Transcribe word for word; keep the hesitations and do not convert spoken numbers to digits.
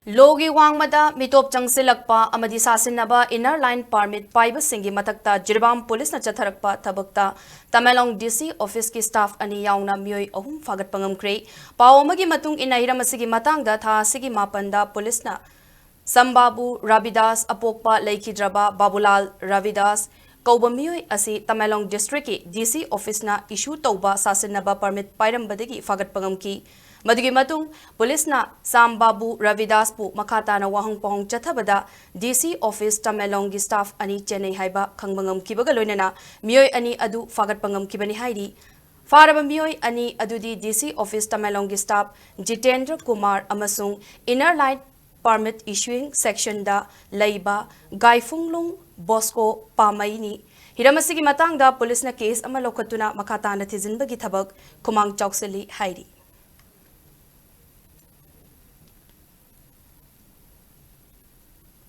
ꯂꯣꯒꯤ ꯋꯥꯡꯃꯗ ꯃꯤꯇꯣꯞ ꯆꯪꯁꯤꯜꯂꯛꯄ ꯑꯃꯗꯤ ꯁꯥꯁꯤꯟꯅꯕ inner line permit ꯄꯥꯏꯕꯁꯤꯡꯒꯤ ꯃꯊꯛꯇ ꯖꯤꯔꯤꯕꯥꯝ ꯄꯨꯂꯤꯁꯅ ꯆꯠꯊꯔꯛꯄ ꯊꯕꯛꯇ ꯇꯃꯦꯡꯂꯣꯡ D C officeꯀꯤ staff ꯑꯅꯤ ꯌꯥꯎꯅ ꯃꯤꯑꯣꯏ ꯑꯍꯨꯝ ꯐꯥꯒꯠꯄ ꯉꯝꯈ꯭ꯔꯦ꯫ ꯄꯥꯎ ꯑꯃꯒꯤ ꯃꯇꯨꯡ ꯏꯟꯅ, ꯍꯤꯔꯝ ꯑꯁꯤꯒꯤ ꯃꯇꯥꯡꯗ ꯊꯥ ꯑꯁꯤꯒꯤ ꯃꯥꯄꯟꯗ ꯄꯨꯂꯤꯁꯅ ꯁꯝꯕꯥꯕꯨ ꯔꯥꯕꯤꯗꯥꯁ, ꯑꯄꯣꯛꯄ ꯂꯩꯈꯤꯗ꯭ꯔꯕ ꯕꯥꯕꯨꯂꯥꯜ ꯔꯥꯕꯤꯗꯥꯁ ꯀꯧꯕ ꯃꯤꯑꯣꯏ ꯑꯁꯤ ꯇꯃꯦꯡꯂꯣꯡ districtꯀꯤ D C officeꯅ issue ꯇꯧꯕ ꯁꯥꯁꯤꯟꯅꯕ permit ꯄꯥꯏꯔꯝꯕꯗꯒꯤ ꯐꯥꯒꯠꯄ ꯉꯝꯈꯤ꯫ ꯃꯗꯨꯒꯤ ꯃꯇꯨꯡ ꯄꯨꯂꯤꯁꯅ ꯁꯥꯝꯕꯥꯕꯨ ꯔꯥꯕꯤꯗꯥꯁꯄꯨ ꯃꯈꯥ ꯇꯥꯅ ꯋꯥꯍꯪ ꯄꯥꯎꯍꯪ ꯆꯠꯊꯕꯗ D C office ꯇꯃꯦꯡꯂꯣꯡꯒꯤ staff ꯑꯅꯤ ꯆꯦꯟꯅꯩ ꯍꯥꯏꯕ ꯈꯪꯕ ꯉꯝꯈꯤꯕꯒ ꯂꯣꯏꯅꯅ ꯃꯤꯑꯣꯏ ꯑꯅꯤ ꯑꯗꯨ ꯐꯥꯒꯠꯄ ꯉꯝꯈꯤꯕꯅꯤ ꯍꯥꯏꯔꯤ꯫ ꯐꯥꯔꯕ ꯃꯤꯑꯣꯏ ꯑꯅꯤ ꯑꯗꯨꯗꯤ D C office ꯇꯃꯦꯡꯂꯣꯡꯒꯤ staff ꯖꯤꯇꯦꯟꯗ꯭ꯔ ꯀꯨꯃꯥꯔ ꯑꯃꯁꯨꯡ inner line permit issuing sectionꯗ ꯂꯩꯕ ꯒꯥꯏꯐꯨꯡꯂꯨꯡ ꯕꯣꯁꯀꯣ ꯄꯥꯃꯩꯅꯤ꯫ ꯍꯤꯔꯝ ꯑꯁꯤꯒꯤ ꯃꯇꯥꯡꯗ ꯄꯨꯂꯤꯁꯅ case ꯑꯃ ꯂꯧꯈꯠꯇꯨꯅ ꯃꯈꯥ ꯇꯥꯅ ꯊꯤꯖꯤꯟꯕꯒꯤ ꯊꯕꯛ ꯈꯨꯃꯥꯡ ꯆꯥꯎꯁꯤꯜꯂꯤ ꯍꯥꯏꯔꯤ꯫